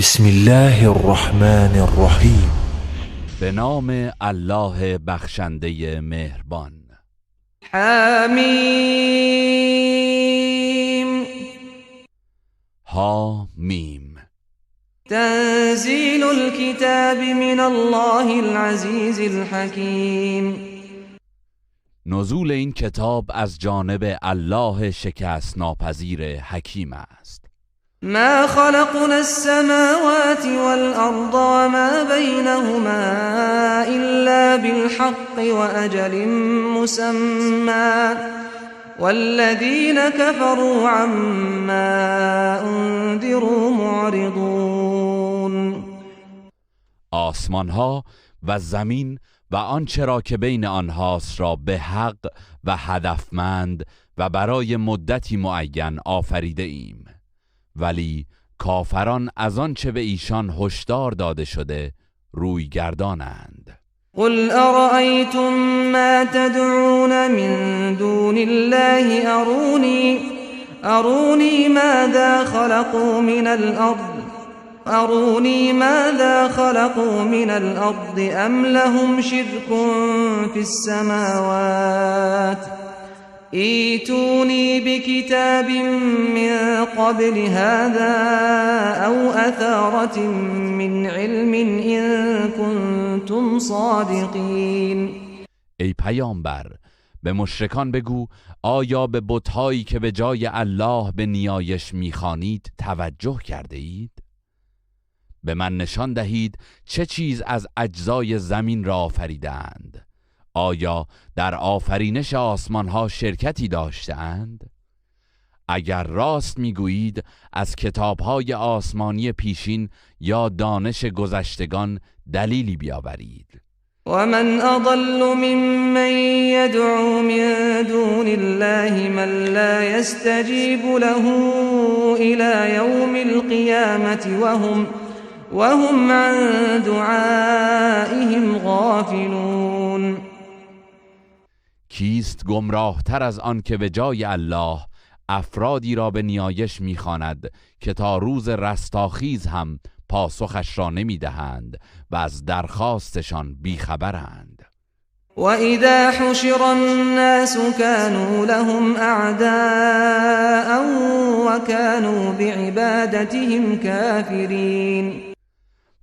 بسم الله الرحمن الرحیم. به نام الله بخشنده مهربان. حمیم. ها میم. تنزیل الكتاب من الله العزیز الحکیم. نزول این کتاب از جانب الله شکست ناپذیر حکیم است. ما خلقنا السماوات والأرض وما بينهما إلا بالحق وأجل مسمى والذين كفروا عما أنذروا معرضون. آسمان ها و زمین و آنچه را که بین آنهاست را به حق و هدفمند و برای مدتی معین آفریده ایم، ولی کافران از آنچه به ایشان هشدار داده شده روی گردانند. قل ارأیتم ما تدعون من دون الله ارونی ماذا خلقوا من الارض ارونی ماذا خلقوا من الارض ام لهم شرك في السماوات ایتونی بکتاب من قبل هذا او اثارة من علم ان کنتم صادقین. ای پیامبر، به مشرکان بگو آیا به بت‌هایی که به جای الله به نیایش می‌خوانید توجه کرده اید؟ به من نشان دهید چه چیز از اجزای زمین را آفریدند؟ آیا در آفرینش آسمان ها شرکتی داشتند؟ اگر راست میگویید از کتاب های آسمانی پیشین یا دانش گذشتگان دلیلی بیاورید. ومن اضل ممن يدعو من دون الله من لا يستجيب له الى يوم القيامة وهم عن دعائهم غافلون. کیست گمراه تر از آن که به جای الله افرادی را به نیایش میخواند که تا روز رستاخیز هم پاسخش را نمیدهند و از درخواستشان بیخبرند. و اذا حشر الناس كانوا لهم اعداء وكانوا بعبادتهم كافرین.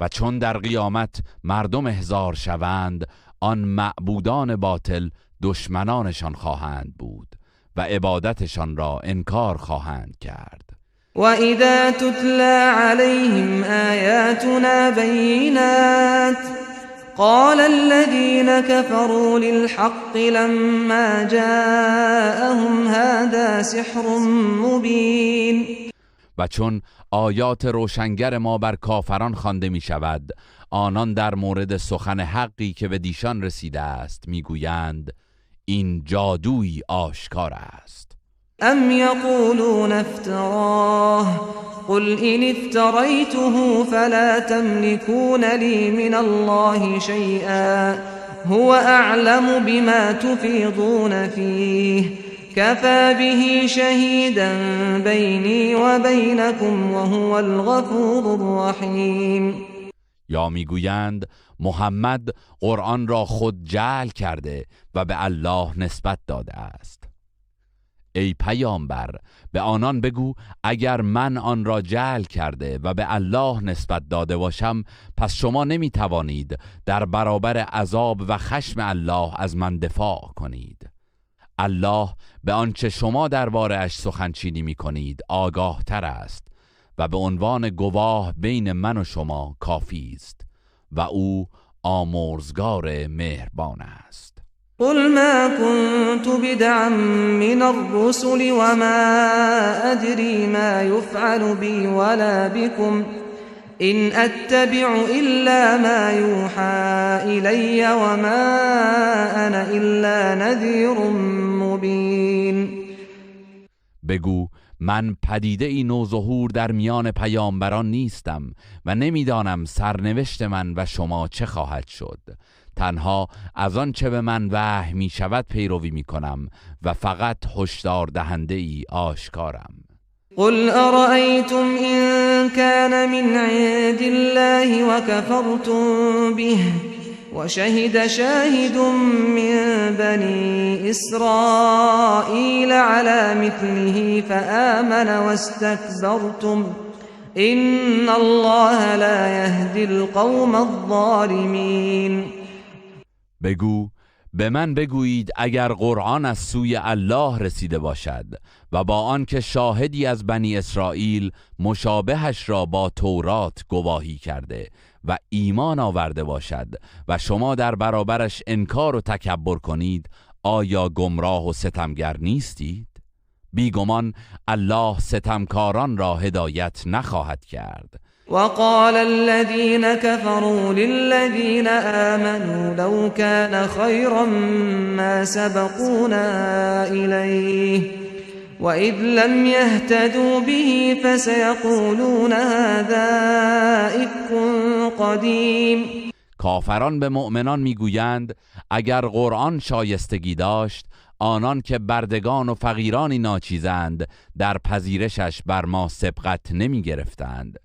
و چون در قیامت مردم احضار شوند، آن معبودان باطل دشمنانشان خواهند بود و عبادتشان را انکار خواهند کرد. و اذا تتلى عليهم آیاتنا بینات قال الذين كفروا للحق لما جاءهم هذا سحر مبین. و چون آیات روشنگر ما بر کافران خوانده می شود، آنان در مورد سخن حقی که به دیشان رسیده است میگویند این جادویی آشکار است. ام یقولون افتراه قل ان افتریته فلا تملكون لی من الله شیئا هو اعلم بما تفیضون فیه كفى به شهیدا بینی و بینکم وهو الغفور الرحیم. یا میگویند محمد قرآن را خود جعل کرده و به الله نسبت داده است. ای پیامبر، به آنان بگو اگر من آن را جعل کرده و به الله نسبت داده باشم، پس شما نمیتوانید در برابر عذاب و خشم الله از من دفاع کنید. الله به آنچه شما درباره اش سخنچینی میکنید آگاه تر است و به عنوان گواه بین من و شما کافی است و او آمرزگار مهربان است. قل ما كنت بدعا من الرسل وما أدري ما يفعل بي ولا بكم إن أتبع إلا ما يوحى إلي وما أنا إلا نذير مبين. بگو من پدیده ای نوظهور در میان پیامبران نیستم و نمیدانم سرنوشت من و شما چه خواهد شد. تنها از آن چه به من وحی می شود پیروی می کنم و فقط هشدار دهنده ای آشکارم. قل أرأيتم إن كان من عند الله وكفرتم به وشهد شاهد من بني إسرائيل على مثله فآمن واستكبرتم إن الله لا يهدي القوم الظالمين. بگو به من بگویید اگر قرآن از سوی الله رسیده باشد و با آنکه شاهدی از بنی اسرائیل مشابهش را با تورات گواهی کرده و ایمان آورده باشد و شما در برابرش انکار و تکبر کنید، آیا گمراه و ستمگر نیستید؟ بیگمان الله ستمکاران را هدایت نخواهد کرد. وقال الذين كفروا للذين آمنوا لو كان خيرا ما سبقونا إليه وإذ لم يهتدوا به فسيقولون هذا إفك قديم. کافران به مؤمنان میگویند اگر قرآن شایستگی داشت، آنان که بردگان و فقیرانی ناچیزند در پذیرشش بر ما سبقت نمی گرفتند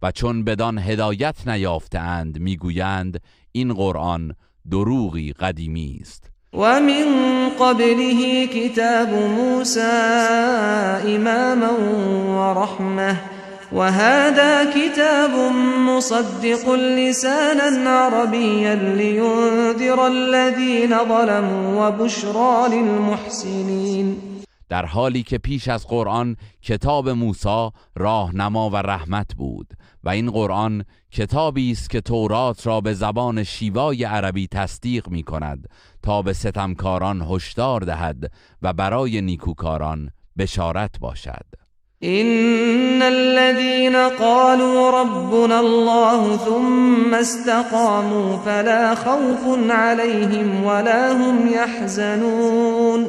و چون بدان هدایت نیافتند میگویند این قرآن دروغی قدیمی است. و من قبله کتاب موسی اماما ورحمة وهذا كتاب مصدق لسانا عربيا لينذر الذين ظلموا وبشرى للمحسنين. در حالی که پیش از قرآن کتاب موسی راهنما و رحمت بود و این قرآن کتابی است که تورات را به زبان شیوای عربی تصدیق می کند تا به ستمکاران هشدار دهد و برای نیکوکاران بشارت باشد. إن الذين قالوا ربنا الله ثم استقاموا فلا خوف عليهم ولا هم يحزنون.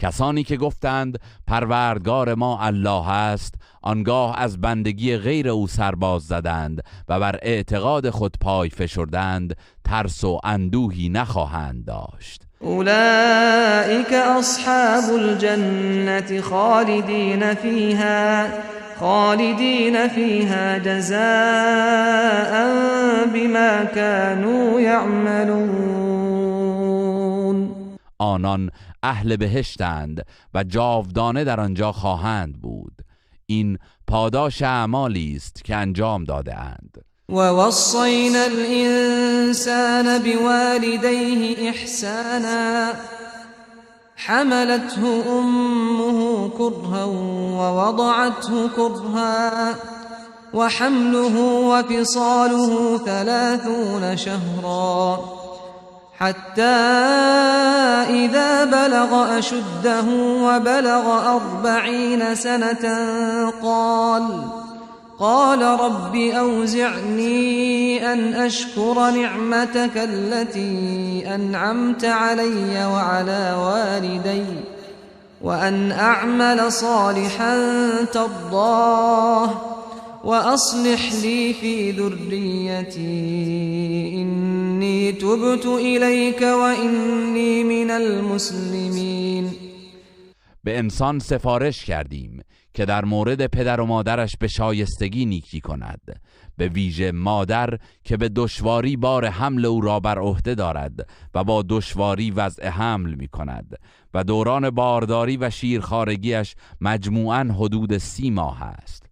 کسانی که گفتند پروردگار ما الله است، آنگاه از بندگی غیر او سرباز زدند و بر اعتقاد خود پای فشردند، ترس و اندوهی نخواهند داشت. اولئک اصحاب الجنة خالدین فیها جزاء بما كانوا يعملون. آنان اهل بهشتند و جاودانه در آنجا خواهند بود. این پاداش اعمالی است که انجام داده اند. ووصينا الإنسان بوالديه إحسانا حملته أمه كرها ووضعته كرها وحمله وفصاله 30 شهرا حتى إذا بلغ أشده وبلغ 40 سنة قال رب أوزعني أن أشكر نعمتك التي أنعمت علي وعلى والدي وأن أعمل صالحا ترضاه وأصلح لي في ذريتي إني تبت إليك وإني من المسلمين. به انسان سفارش کردیم که در مورد پدر و مادرش به شایستگی نیکی کند، به ویژه مادر که به دشواری بار حمل او را بر عهده دارد و با دشواری وضع حمل می کند و دوران بارداری و شیرخوارگیش مجموعاً حدود 30 ماه است.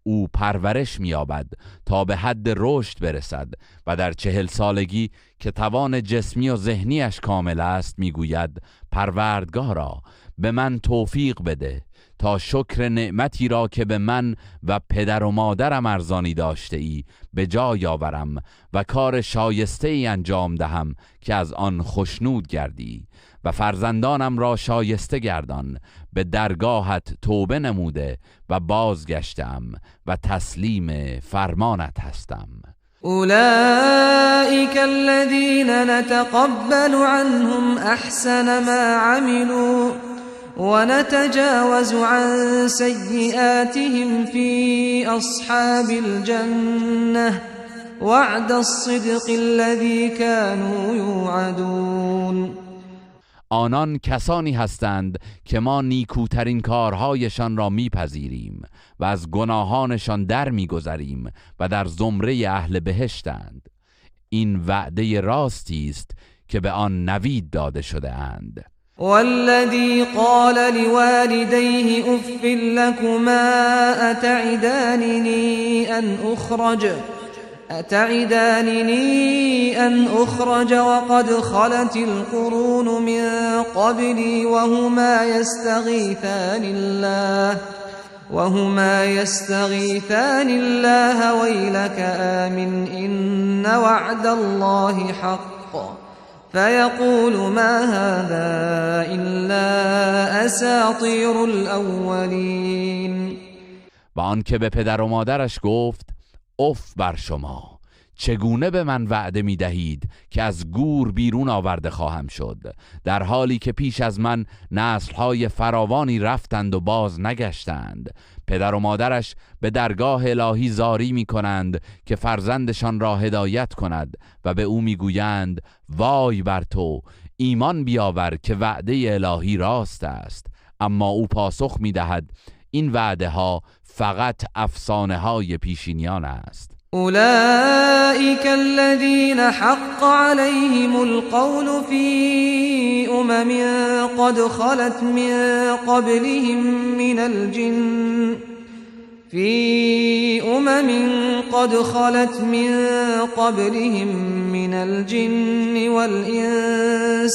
او پرورش می‌یابد تا به حد رشد برسد و در 40 سالگی که توان جسمی و ذهنیش کامل است میگوید پروردگارا به من توفیق بده تا شکر نعمتی را که به من و پدر و مادرم ارزانی داشته ای به جای آورم و کار شایسته ای انجام دهم که از آن خشنود گردی و فرزندانم را شایسته گردان. به درگاهت توبه نموده و بازگشتم و تسلیم فرمانت هستم. أولئك الذين نتقبل عنهم أحسن ما عملوا ونتجاوز عن سيئاتهم في أصحاب الجنة وعد الصدق الذي كانوا يوعدون. آنان کسانی هستند که ما نیکوترین کارهایشان را میپذیریم و از گناهانشان در میگذریم و در زمره اهل بهشتند. این وعده راستی است که به آن نوید داده شده اند. والذی قال لوالدیه اف لكما اتعداننی ان اخرج وقد خلت القرون من قبلی وهما يستغيثان الله ويلك آمن إن وعد الله حق فيقول ما هذا إلا أساطير الأولين. و آن که به پدر و مادرش گفت اف بر شما، چگونه به من وعده می دهید که از گور بیرون آورده خواهم شد، در حالی که پیش از من نسل‌های فراوانی رفتند و باز نگشتند. پدر و مادرش به درگاه الهی زاری می کنند که فرزندشان را هدایت کند و به او می گویند وای بر تو، ایمان بیاور که وعده الهی راست است. اما او پاسخ می دهد این وعده ها فقط افسانه های پیشینیان است. أولئك الذين حق عليهم القول في أمم قد خلت من قبلهم من الجن في أمم قد خلت من قبلهم من الجن والإنس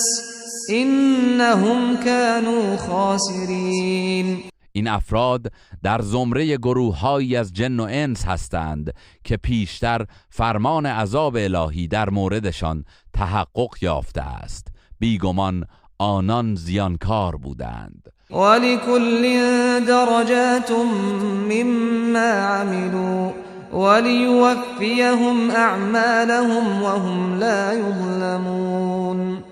إنهم كانوا خاسرين. این افراد در زمره گروه‌هایی از جن و انس هستند که پیشتر فرمان عذاب الهی در موردشان تحقق یافته است. بیگمان آنان زیانکار بودند. ولکل درجات مما عملوا وليوفیهم اعمالهم وهم لا یظلمون.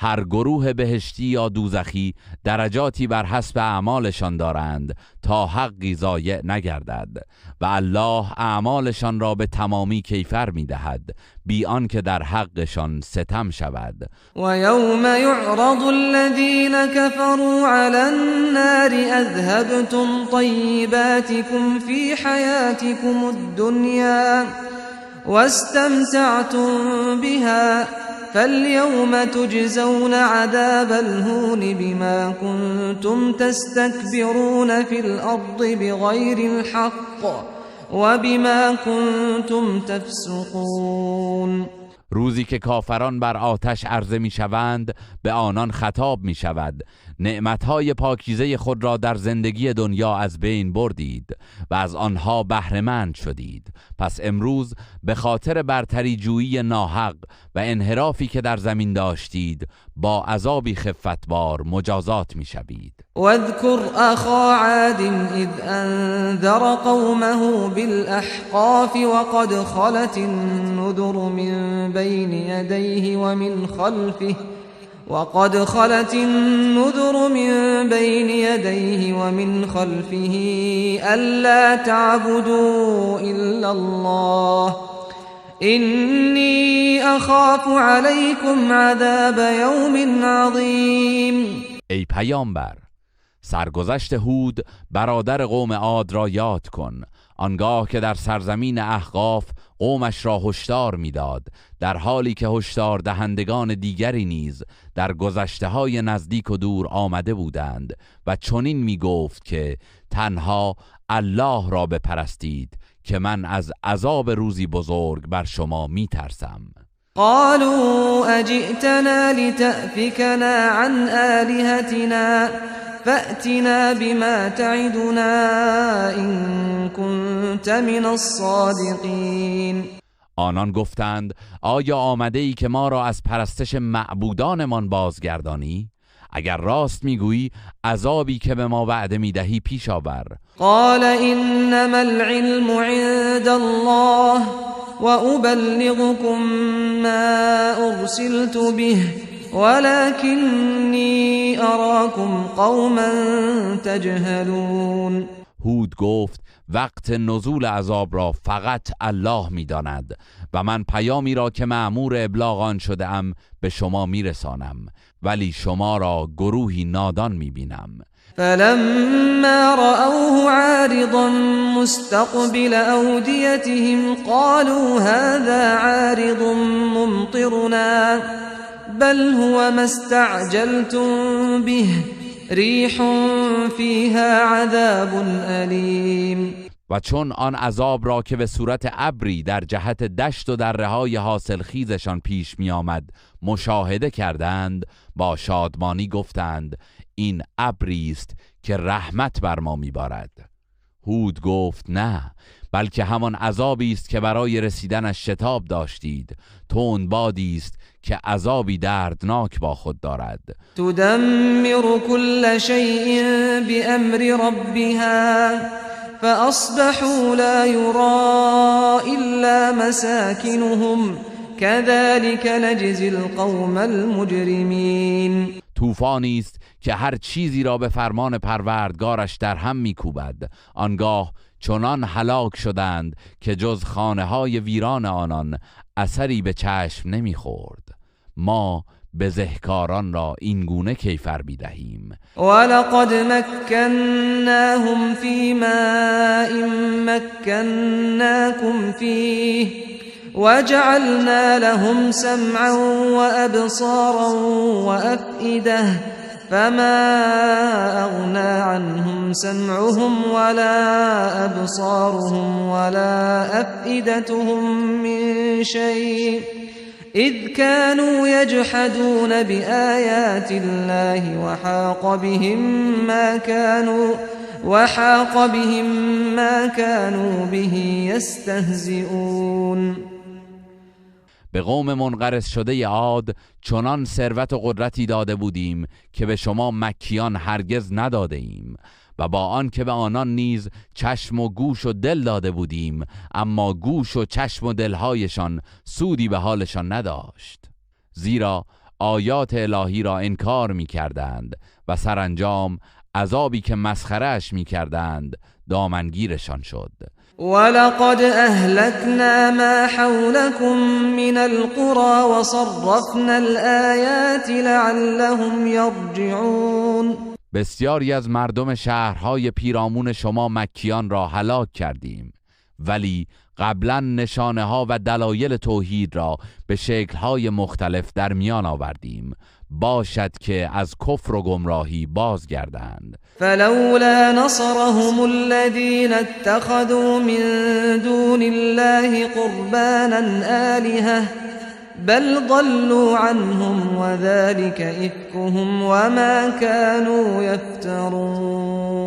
هر گروه بهشتی یا دوزخی درجاتی بر حسب اعمالشان دارند تا حقی ضایع نگردد و الله اعمالشان را به تمامی کیفر می‌دهد بی آنکه در حقشان ستم شود. و یوم یعرض الذین كفروا علی النار اذهبتم طیباتکم فی حیاتکم الدنیا واستمتعتم بها فاليوم تجزون عذاب الهون بما كنتم تستكبرون في الأرض بغير الحق وبما كنتم تفسقون. روزی که کافران بر آتش عرضه می شوند به آنان خطاب می شود نعمتهای پاکیزه خود را در زندگی دنیا از بین بردید و از آنها بهره‌مند شدید، پس امروز به خاطر برتری جویی ناحق و انحرافی که در زمین داشتید با عذابی خفتبار مجازات می شوید. واذکر اخا عاد اذ انذر قومه بالاحقاف وقد خلت النذر من بین یدیه ومن خلفه وقد خلت النذر من بين يديه ومن خلفه ألا تعبدوا إلا الله إني أخاف عليكم عذاب يوم عظيم. ای پیامبر، سرگذشت هود برادر قوم عاد را یاد کن، آنگاه که در سرزمین احقاف قومش را هشدار میداد، در حالی که هشدار دهندگان دیگری نیز در گذشته‌های نزدیک و دور آمده بودند و چنین میگفت که تنها الله را بپرستید که من از عذاب روزی بزرگ بر شما میترسم. قالوا اجئتنا لتأفکنا عن آلهتنا فأتنا بما تعدنا إن كنت من الصادقین. آنان گفتند آیا آمده ای که ما را از پرستش معبودانمان بازگردانی؟ اگر راست میگویی عذابی که به ما وعده میدهی پیش آور. قال انما العلم عند الله وأبلغكم ما ارسلت به ولكني أراكم قوما تجهلون. هود گفت وقت نزول عذاب را فقط الله میداند و من پیامی را که مأمور ابلاغ آن شده ام به شما میرسانم، ولی شما را گروهی نادان میبینم. فلما رأوه عارضا مستقبل أوديتهم قالوا هذا عارض ممطرنا بل هو ما استعجلتم به ريح فيها عذاب أليم. و چون آن عذاب را که به صورت ابری در جهت دشت و دره‌های حاصلخیزشان پیش می آمد مشاهده کردند، با شادمانی گفتند این ابری است که رحمت بر ما میبارد. هود گفت نه، بلکه همان عذابی است که برای رسیدنش شتاب داشتید، تند بادی است که عذابی دردناک با خود دارد. تدمر كل شيء بأمر ربها فأصبحوا لا يرى إلا مساكنهم كذلك نجزي القوم المجرمين. طوفانی است که هر چیزی را به فرمان پروردگارش در هم میکوبد. آنگاه چنان هلاک شدند که جز خانه های ویران آنان اثری به چشم نمیخورد. ما بزهکاران را این گونه کیفر میدهیم. ولقد مكناهم في ماء مكناكم فيه وجعلنا لهم سمعا وأبصارا وأفئدة فما أغنى عنهم سمعهم ولا أبصارهم ولا أفئدتهم من شيء إذ كانوا يجحدون بآيات الله وحاق بهم ما كانوا به يستهزئون. به قوم منقرض شده عاد چنان ثروت و قدرتی داده بودیم که به شما مکیان هرگز نداده ایم، و با آن که به آنان نیز چشم و گوش و دل داده بودیم، اما گوش و چشم و دلهایشان سودی به حالشان نداشت، زیرا آیات الهی را انکار می کردند و سرانجام عذابی که مسخره‌اش می کردند دامنگیرشان شد. ولقد أهلكنا ما حولكم من القرى وصرفنا الآيات لعلهم يرجعون. بسیاری از مردم شهرهای پیرامون شما مکیان را هلاک کردیم، ولی قبلا نشانه ها و دلایل توحید را به شکل‌های مختلف در میان آوردیم، باشد که از کفر و گمراهی بازگردند. فلولا نصرهم الذين اتخذوا من دون الله قربانا آلهة بل ضلوا عنهم وذلك إفكهم وما كانوا يفترون.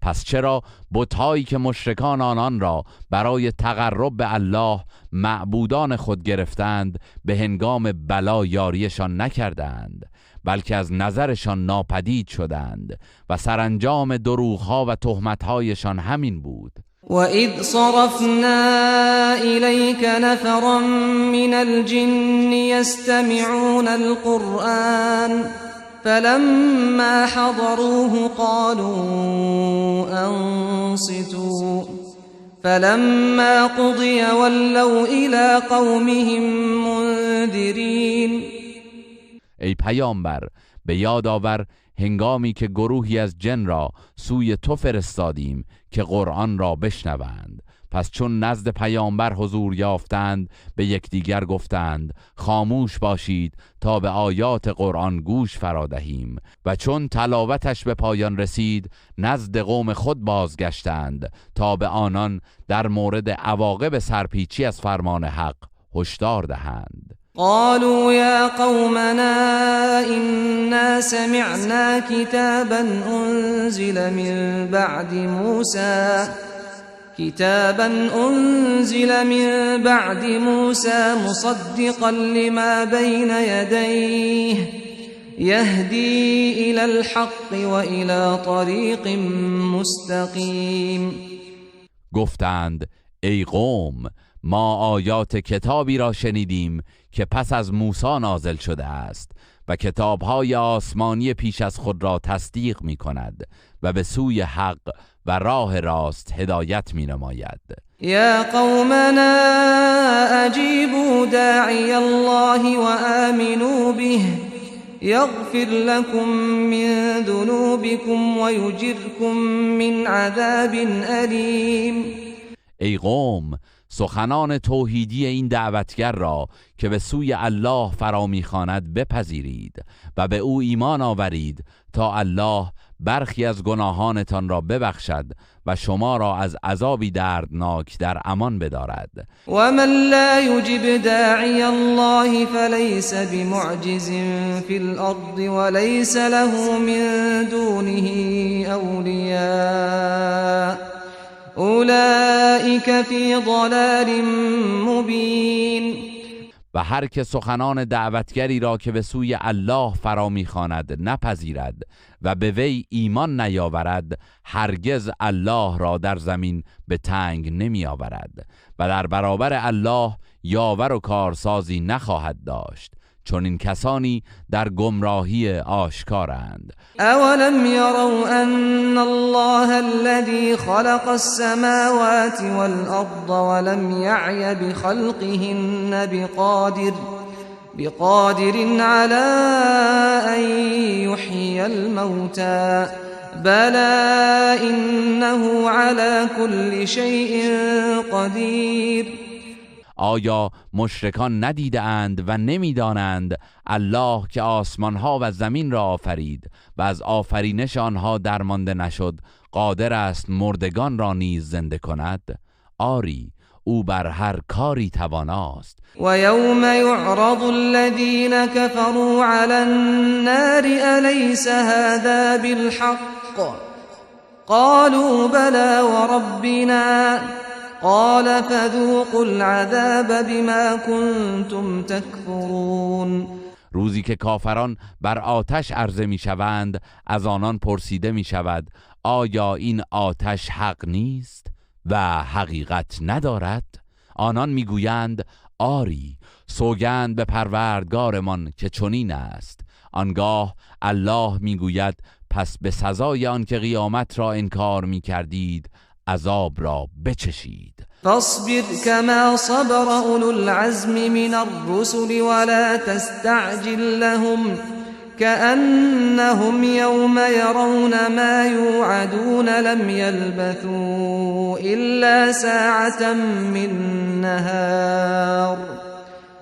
پس چرا بت‌هایی که مشرکان آنان را برای تقرب به الله معبودان خود گرفتند به هنگام بلا یاریشان نکردند، بلکه از نظرشان ناپدید شدند و سرانجام دروغها و تهمتهایشان همین بود. وَإِذْ صَرَفْنَا إِلَيْكَ نَفَرًا مِنَ الْجِنِّ يَسْتَمِعُونَ الْقُرْآنَ فَلَمَّا حَضَرُوهُ قَالُوا أَنصِتُوا فَلَمَّا قُضِيَ وَلَّوْا إِلَى قَوْمِهِمْ مُنذِرِينَ. ای پیامبر، به یاد آور هنگامی که گروهی از جن را سوی تو فرستادیم که قرآن را بشنوند. پس چون نزد پیامبر حضور یافتند به یکدیگر گفتند خاموش باشید تا به آیات قرآن گوش فرا دهیم. و چون تلاوتش به پایان رسید نزد قوم خود بازگشتند تا به آنان در مورد عواقب سرپیچی از فرمان حق هشدار دهند. قالوا يا قومنا إنا سمعنا كتابا أنزل من بعد موسى مصدقا لما بين يديه يهدي إلى الحق وإلى طريق مستقيم. گفتند ای قوم، ما آیات کتابی را شنیدیم که پس از موسی نازل شده است و کتابهای آسمانی پیش از خود را تصدیق می کند و به سوی حق و راه راست هدایت می نماید. یا قومنا اجیبوا داعی الله وآمنوا به یغفر لكم من ذنوبكم ویجرکم من عذاب الیم. ای قوم، سخنان توحیدی این دعوتگر را که به سوی الله فرا می‌خواند بپذیرید و به او ایمان آورید تا الله برخی از گناهانتان را ببخشد و شما را از عذابی دردناک در امان بدارد. و من لا یجب داعی الله فلیس بمعجز فی الارض وليس له من دونه اولیاء اولئک فی ضلال مبین. و هر که سخنان دعوتگری را که به سوی الله فرا می‌خواند نپذیرد و به وی ایمان نیاورد، هرگز الله را در زمین به تنگ نمی‌آورد و در برابر الله یاور و کارسازی نخواهد داشت. چون این کسانی در گمراهی آشکارند. اولم یروا ان الله الذی خلق السماوات والارض ولم یعی بخلقهن بقادر على ان یحیی الموتى بلى انه على كل شیء قدیر. آیا مشرکان ندیدند و نمیدانند الله که آسمانها و زمین را آفرید و از آفرینش آنها درمانده نشد قادر است مردگان را نیز زنده کند؟ آری، او بر هر کاری تواناست. و یوم یعرض الذین كفروا علی النار الیس هذا بالحق قالوا بلى وربنا قال فذوقوا العذاب بما كنتم تكفرون. روزی که کافران بر آتش عرضه می شوند از آنان پرسیده می شود آیا این آتش حق نیست و حقیقت ندارد؟ آنان می گویند آری، سوگند به پروردگارمان که چنین است. آنگاه الله می گوید پس به سزای آن که قیامت را انکار می کردید عذاب را بچشید. فاصبر كما صبر أولو العزم من الرسل ولا تستعجل لهم كأنهم يوم يرون ما يوعدون لم يلبثوا إلا ساعة من نهار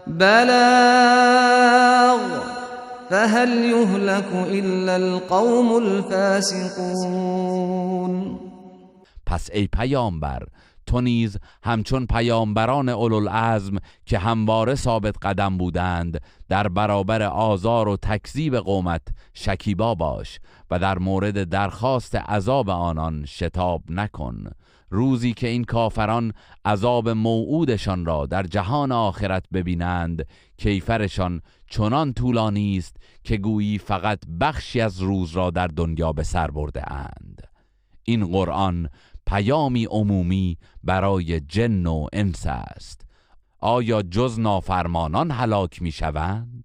بلاغ فهل يهلك إلا القوم الفاسقون. پس ای پیامبر، تو نیز همچون پیامبران اولوالعزم که همواره ثابت قدم بودند در برابر آزار و تکذیب قومت شکیبا باش و در مورد درخواست عذاب آنان شتاب نکن. روزی که این کافران عذاب موعودشان را در جهان آخرت ببینند کیفرشان چنان طولانی است که گویی فقط بخشی از روز را در دنیا به سر برده اند. این قرآن پیامی عمومی برای جن و انس است. آیا جز نافرمانان هلاک میشوند؟